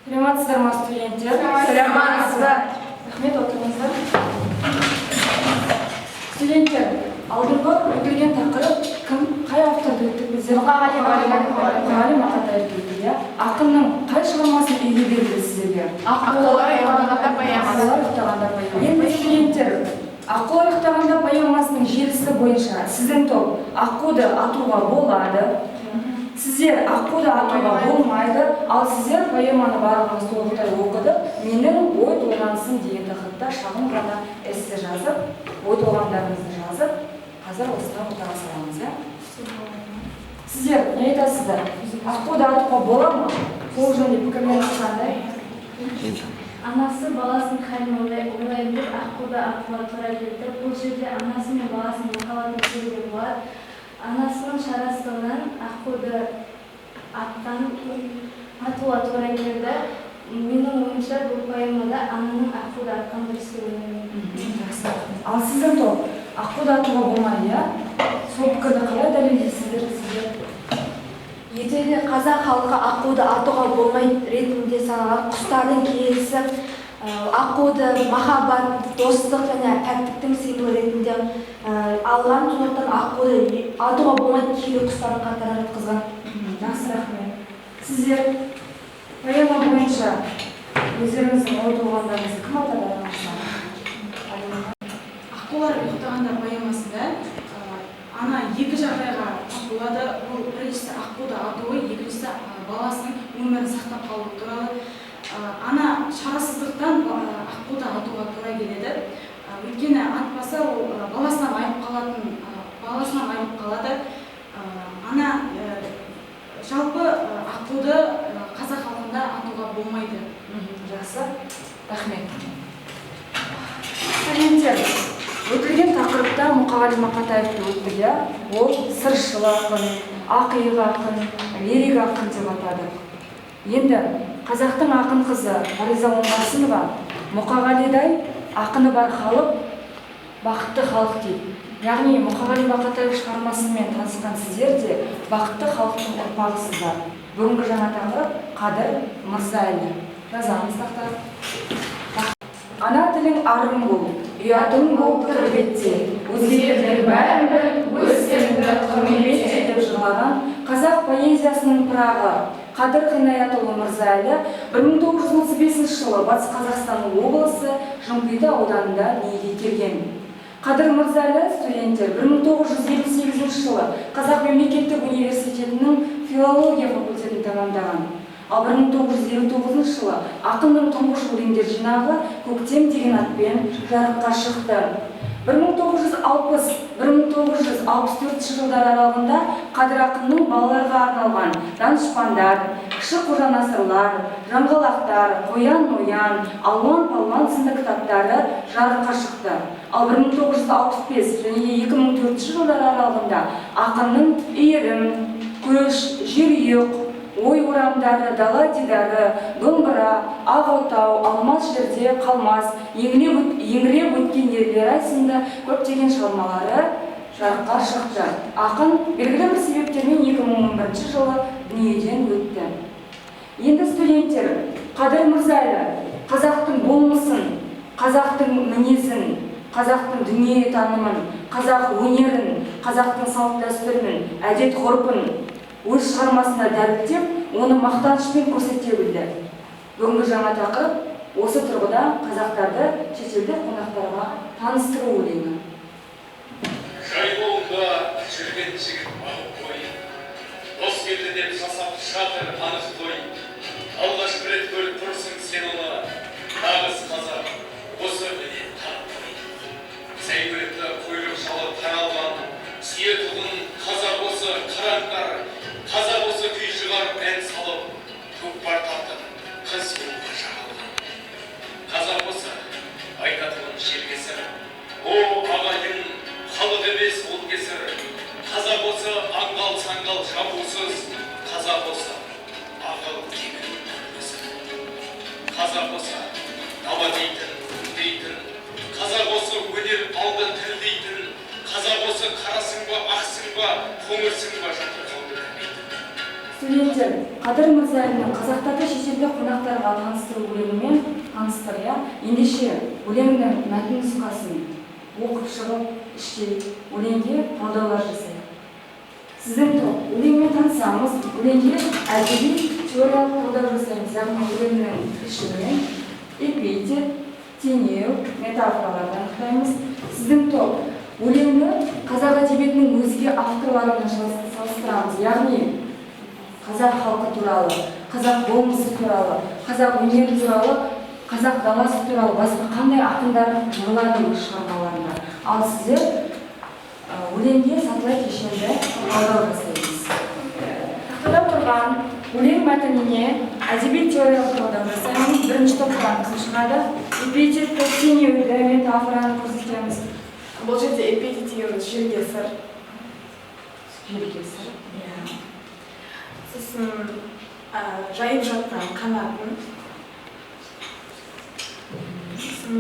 Саламатсыздар ма, студенттер? Саламатсыз ба? Рахмет, отырыңыздар. Студенттер, алдыңғы өтілген тақырып кім, қай авторды өттік біздер? Мұқағали Мақатаев. Мұқағали Мақатаевты өттік, иә. Ақынның қай шығармасын үйге берді сіздерге? Аққулар ұйықтағанда поэмасы. «Аққулар ұйықтағанда» поэмасы. Енді, студенттер, «Аққулар ұйықтағанда» поэмасының желісі бойынша сіздің топ «Аққуды атуға болады», сіздер «Аққуды атуға болмайды», ал сіздер поэманы барлығымыз толықтай оқыдық. «Менің ой толғанысым» деген тақырыпта шағын ғана эссе жазып, ой толғамдарыңызды жазып, қазір осыны ортаға саламыз, иә. Сіздер не айтасыздар? Аққуды атуға бола ма? Сол жөнінде пікірлеріңіз қандай? Анасы баласының халін ойлаймын деп аққуды атуға тура келді. Бұл жерде анасы мен баласының махаббатын көруге болады. Анасының шарасыздығынан аққуды атуға тура келді. Менің ойымша, бұл поэмада ананың аққуды атқан дұрыс деп ойлаймын. Жақсы, рахмет. Ал сіздің топ «Аққуды атуға болмайды», иә? Сол пікірді қалай дәлелдейсіздер сіздер? Ертеде қазақ халқы аққуды атуға болмайды ретінде саналған құстардың киесі, аққуды махаббат, достық және пәктіктің символы ретінде алған. Сондықтан аққуды атуға болмайтын киелі құстардың қатарына жатқызған. Жақсы, рахмет. Сіздер поэма бойынша өздеріңіздің ой толғамдарыңызды кім айтады арасынан? «Аққулар ұйықтағанда» поэмасында ана екі жағдайға тап болады. Ол біріншісі – аққуды атуы, екіншісі – баласының өмірін сақтап қалу туралы. Ана шарасыздықтан аққуды атуға тура келеді. Өйткені атпаса, ол баласынан айырылып қалатын, баласынан айырылып қалады. Ана жалпы аққуды қазақ халқында атуға болмайды. Жақсы, рахмет. Студенттер, өтілген тақырыпта Мұқағали Мақатаевты өттік, иә. Ол сыршыл ақын, ақиық ақын, лирик ақын деп атадық. Енді қазақтың ақын қызы Фариза Оңғарсынова «Мұқағалидай ақыны бар халық бақытты халық» дейді. Яғни Мұқағали Мақатаев шығармасымен танысқан сіздер де бақытты халықтың ұрпағысыздар. Бүгінгі жаңа тақырып – Қадыр Мырза Әлі. Жазамыз тақтаға. Ана тілің арың бол, ұятың бол тірбетте, өзгелердің бәрін біл, өз тіліңді құрметте деп жырлаған қазақ поэзиясының пырағы Қадыр Қинаятұлы Мырза Әлі 1935 жылы Батыс Қазақстан облысы Жымпиты ауданында дүниеге келген. Қадыр Мырза Әлі, студенттер, 1958 жылы Қазақ мемлекеттік университетінің филология факультетін тәмамдаған. Ал 1959 жылы ақынның тұңғыш өлеңдер жинағы «Көктем» деген атпен жарыққа шықты. 1960-1964 жылдар аралығында Қадыр ақынның балаларға арналған «Данышпандар», «Кіші Қожанасырлар», «Жаңғалақтар», «Қоян Ноян», «Алуан палуан» сынды кітаптары жарыққа шықты. Ал 1965 және 2004 жылдар аралығында ақынның «Иірім», «Көш», «Жерұйық», «Ой орамдары», «Дала дидары», «Домбыра», «Ақ отау», «Алмас жерде қалмас», «Еңіреп өткен ерлер ай» сынды көптеген шығармалары жарыққа шықты. Ақын белгілі бір себептермен 2011 жылы дүниеден өтті. Енді, студенттер, Қадыр Мырза Әлі қазақтың болмысын, қазақтың мінезін, қазақтың дүниетанымын, қазақ өнерін, қазақтың салт дәстүрін, әдет ғұрпын өз шығармасында дәріптеп, оны мақтанышпен көрсете білді. Бүгінгі жаңа тақырып – осы тұрғыда қазақтарды шетелдік қонақтарға таныстыру өлеңі. Жайлауында жүрген жігіт бағып қой, дос келді деп жасап жатыр анық той. Алғашқы рет көріп тұрсың сен оны, нағыз қазақ осы, міне, танып қой. Сәйгүлікті құйрық жалы таралған, сүйетұғын қазақ осы, қараңдар. Қазақ осы, күй шығарып, ән салып, көкпар тартып, қыз қууға жаралған. Қазақ осы, айтатұғын желкесір, о ағайын, халық емес ол кесір. Қазақ осы, аңғал саңғал жабусыз. Қазақ осы, ағыл тегіл. Қазақ осы, дала дейтін, күн дейтін. Қазақ осы, өнер алды тіл дейтін. Қазақ осы, қарасың ба, ақсың ба, қоңырсың ба, жатырқауды білмейтін. Студенттер, Қадыр Мырзалиннің қазақтарды шетелдік қонақтарға таныстыру өлеңімен таныстық, иә? Ендеше өлеңнің мәтін нұсқасын оқып шығып, іштей өлеңге талдаулар жасайық. Сіздің топ өлеңмен танысамыз, өлеңге әдеби теориялық талдау жасаймыз, яғни өлеңнің ішінен эпитет, теңеу, метафораларды анықтаймыз. Сіздің топ өлеңді қазақ әдебиетінің өзге авторларымен салыстырамыз, яғни қазақ халқы туралы, қазақ болмысы туралы, қазақ өнері туралы, қазақ даласы туралы басқа қандай ақындар жырлады өз шығармаларында. Ал сіздер өлеңге сатылай кешенді талдау жасаймыз. Тақтада тұрған өлең мәтініне әдеби теориялық талдау жасаймыз. Бірінші топтан кім шығады? Эпитетті, теңеуді, метафораны көрсетеміз. Бұл жерде эпитет дегеніміз жерге сыр. Жерге сыр. Иә. Сосын жайып жатқан қанатын. Сосын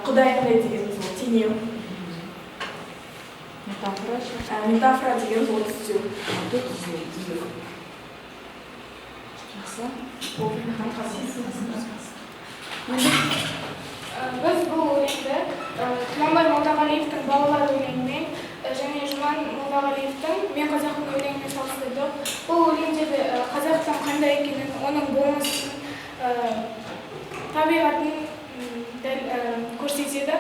құдайындай дегеніміз ол теңеу. Метафора. Метафора дегеніміз ол түстеу. Түстеу. Жақсы. Біз бұл өлеңді Тұманбай Молдағалиевтің балалар өлеңімен және Жұман Молдағалиевтің Мен қазақпын өлеңімен салыстырдық. Бұл өлеңдерде қазақтың қандай екенін, оның болмысын, табиғатын дәл көрсетеді.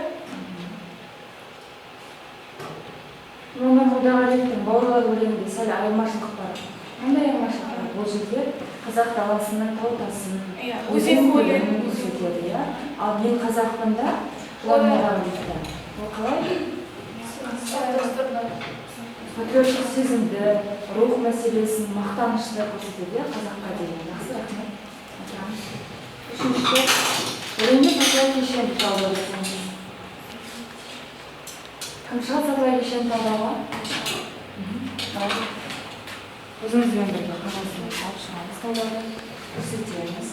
Тұманбай Молдағалиевтің бауырлар өлеңінде сәл айырмашылық бар. Қандай айырмашылық бар? Бұл жерде қазақ даласының тау тасын, өзен көлін көрсетеді, иә? Ал мен қазақпын да, Тұман Молдағалиевта. Ол қалай? Патриоттық сезімді, рух мәселесін, мақтанышты көрсетеді, иә, қазаққа деген. Жақсы, рахмет. Отырамыз. Үшінші топ. Өлеңде сатылай кешенді талдау жасаймыз. Кім шығады сатылай кешенді талдауға? Өзіңізбен бірге қағазын алып шығамыз, талдауды көрсетеміз.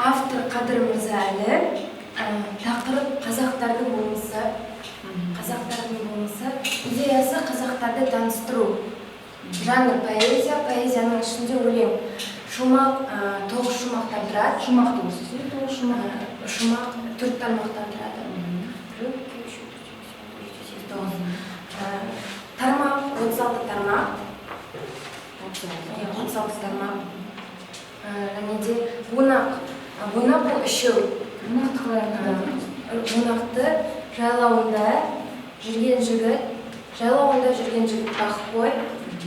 Автор Қадыр Мырза Әлі, тақырып қазақтардың болмысы, қазақтардың болмысы, идеясы қазақтарды таныстыру. Жанр поэзия, поэзияның ішінде өлең. Шумақ 9 шумақтан тұрады. Шумақты көрсетейік, 9 шумақ. Шумақ 4 тармақтан тұрады. 1, 2, 3, 4, 5, 6, 7, 8, 9. Тармақ, 36 тармақ. 36 тармақ. Және де бунақ. Бунақ ол үшеу. Бунақты қалай анықтадыңыз? Бунақты жайлауында жүрген жігіт, жайлауында жүрген жігіт баққой,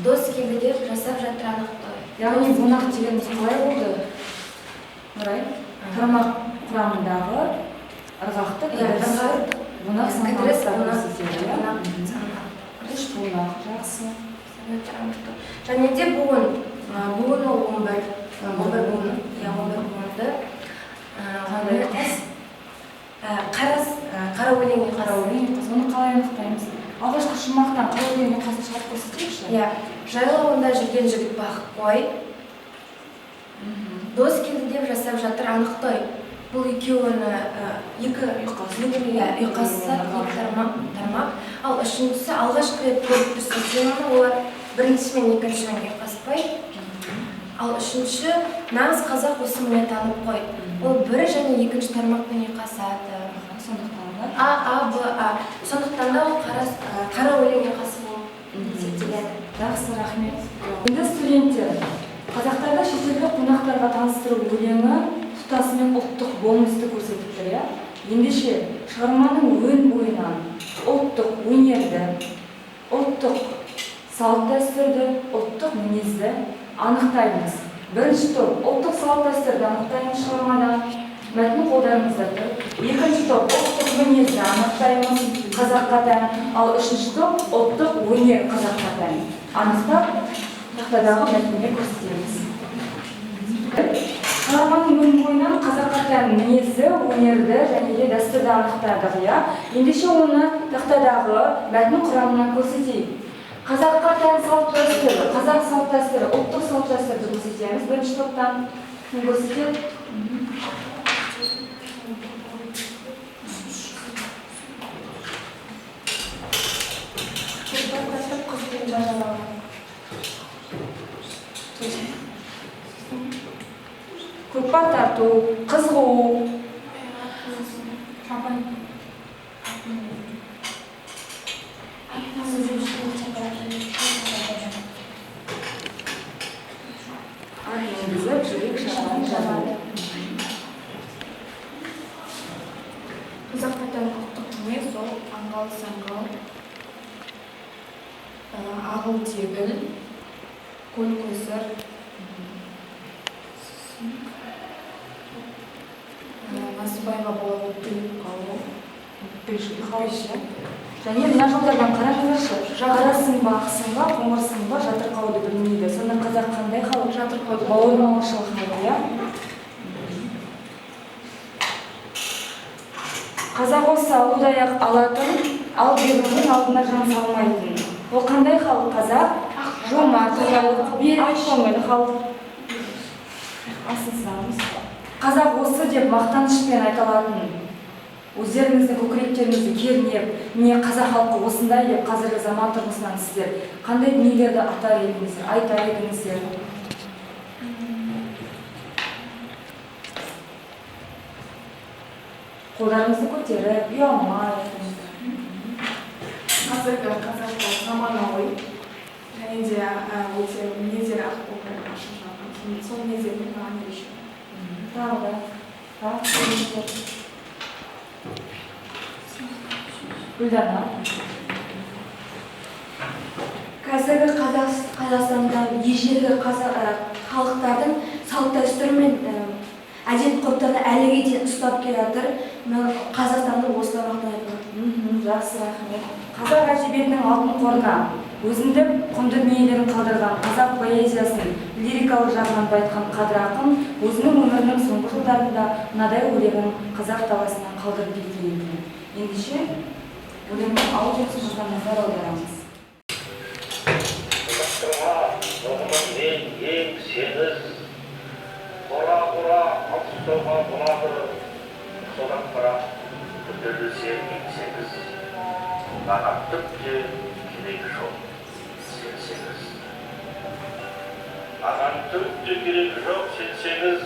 дос келді деп жасап жатыр анық той. Яғни бунақ дегеніміз қалай болды? Нұрай, тармақ құрамындағы ырғақты кідіріс бунақ Кідіріс санын бунақ. көрсетеді, иә? Үш бунақ, жақсы. Және де буын. Буын ол 11. 11 буын. Иә, 11 буынды. Қандай ұйқас? Қара өлең ұйқасы. Қара өлең ұйқасы. Оны қалай анықтаймыз? Алғашқы шумақтан қара өлең ұйқасын шығарып көрсетейікші. Иә, жайлауында жүрген жігіт баққой, дос келді деп жасап жатыр анық той. Бұл екеуіні екі иә, ұйқасы екі тармақ. Ал үшіншісі алғашқы рет көріп тұрсың сен оны, олар бірінші мен екіншінің ұйқаспай. Ал үшінші нағыз қазақ осы міне танып қой. Ол бір және екінші тармақпен ұйқасады. Сондықтан да А, А, Б, А. Сондықтан да ол қара өлең ұйқасы болып есептеледі. Жақсы, рахмет. Енді студенттер, қазақтарды шетелдік қонақтарға таныстыру өлеңі тұтасымен ұлттық болмысты көрсетіп тұр, иә? Ендеше шығарманың өн бойынан ұлттық өнерді, ұлттық салт дәстүрді, ұлттық мінезді анықтаймыз. Бірінші топ ұлттық салт дәстүрді анықтаймыз шығармадан. Мәтін қолдарыңызда тұр. Екінші топ ұлттық мінезді анықтаймыз қазаққа тән. Ал үшінші топ ұлттық өнер қазаққа тән. Анықтап тақтадағы мәтінге көрсетеміз. Шығарманың өн бойынан қазаққа тән мінезді, өнерді және де дәстүрді анықтадық, иә? Ендеше оны тақтадағы мәтін құрамынан көрсетейік. Қазаққа тән салт дәстүр, қазақ салт дәстүрі, ұлттық салт дәстүрді көрсетеміз. Бірінші топтан кім көрсетеді? Тұлпар тартып қыз бойынша жазалған. Көкпар тарту, қыз қуу. Ат мінгізіп, жүрек шапан жабады. Қазаққа тән ұлттық мінез ол аңғал-саңғал, ағыл-тегіл, көл-көсір, насыбайға бола өкпелеп қалу. Және мына жолдардан қараңыздаршы, қарасың ба, ақсың ба, қоңырсың ба, жатырқауды білмейді. Сонда қазақ қандай халық? Жатырқауды. Бауырмалшыл халық, иә? Қазақ осы алудай ақ алатын, ал берудің алдына жан салмайтын. Ол қандай халық қазақ? Жомарт халық, ақ көңіл халық. Асынсамыз. Қазақ осы деп мақтанышпен айта алатын, өздеріңіздің көкіректеріңізді кернеп, міне қазақ халқы осындай деп қазіргі заман тұрғысынан сіздер қандай дүниелерді атар едіңіздер, айтар едіңіздер? Қолдарыңызды көтеріп, ұялмай айтыңыздар. Қазіргі қазақтар заманауи және де өте мінездері ақ көңіл, ашық жарқын. Сол мінездерімен маған ерекше. Тағы да. Тағы Гүлдана. Қазіргі Қазақстанда ежелгі халықтардың салт-дәстүрі мен әдет ғұрыптарын әліге дейін ұстап келе жатыр. Мен Қазақстанды осылай мақтан етемін. Жақсы, рахмет. Қазақ әдебиетінің алтын қорына өзіндік құнды дүниелерін қалдырған, қазақ поэзиясын лирикалық жағынан байытқан Қадыр ақын өзінің өмірінің соңғы жылдарында мынадай өлеңін қазақ даласына қалдырып кеткен екен. Ендеше өлеңнің аудиосы назар аударамыз. Қазақтарға ұғымын мен ең семіз, қора-қора алыстауға болады, содан бірақ көтерілсе еңсеңіз, маған түк те керегі жоқ, сенсеңіз. Маған түк те керегі жоқ, сенсеңіз,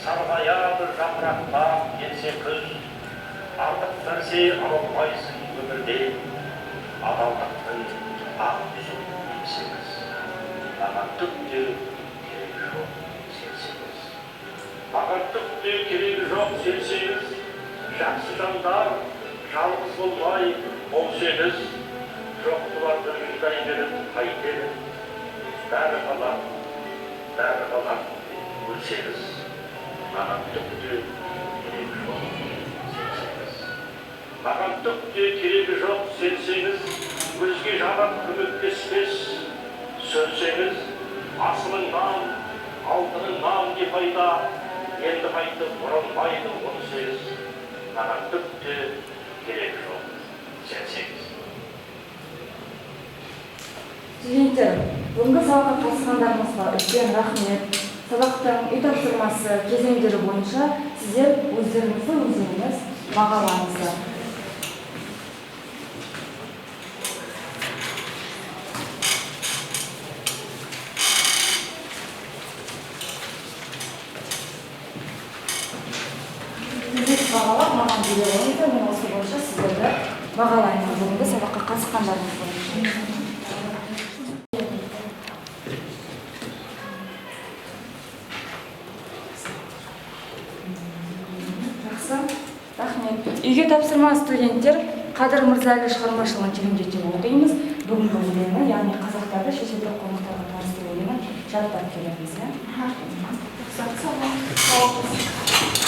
сарғаяды жапырақтап келсе күз, артық нәрсе ала алмайсың өмірден, адалдықтың ақ жүзін емсеңіз. Маған түк те керегі жоқ, сенсеңіз. Маған түк те керегі жоқ, сенсеңіз, жақсы жандар жалғыз болмай ол сегіз, жоқтыларды жинай беріп қайтеді, бәрі қалар, бәрі қалар өлсеңіз. Маған түк те керегі жоқ, сенсеңіз. Маған түк те керегі жоқ, сенсеңіз, өзге жаман көмектеспес, сөнсеңіз, асылыңнан, алтыныңнан не пайда, енді қайтып оралмайды 18. Маған түк те керегі жоқ, сенсеңіз. Студенттер, бүгінгі сабаққа қатысқандарыңызға үлкен рахмет. Сабақтың үй тапсырмасы кезеңдері бойынша сіздер өздеріңізді өздеріңіз бағалаңыздар. Бағалап маған бере қойыңыздар, мен осы бойынша сіздерді бағалаймын бүгінгі сабаққа қатысқандарыңыз бойынша. Жақсы, рахмет. Үйге тапсырма студенттер, Қадыр Мырза Әлі шығармашылығын тереңдете оқимыз. Бүгінгі өлеңі, яғни қазақтарды шетелдік қонақтарға таныстыру өлеңін жаттап келеміз. Жақсы, сау болыңыз.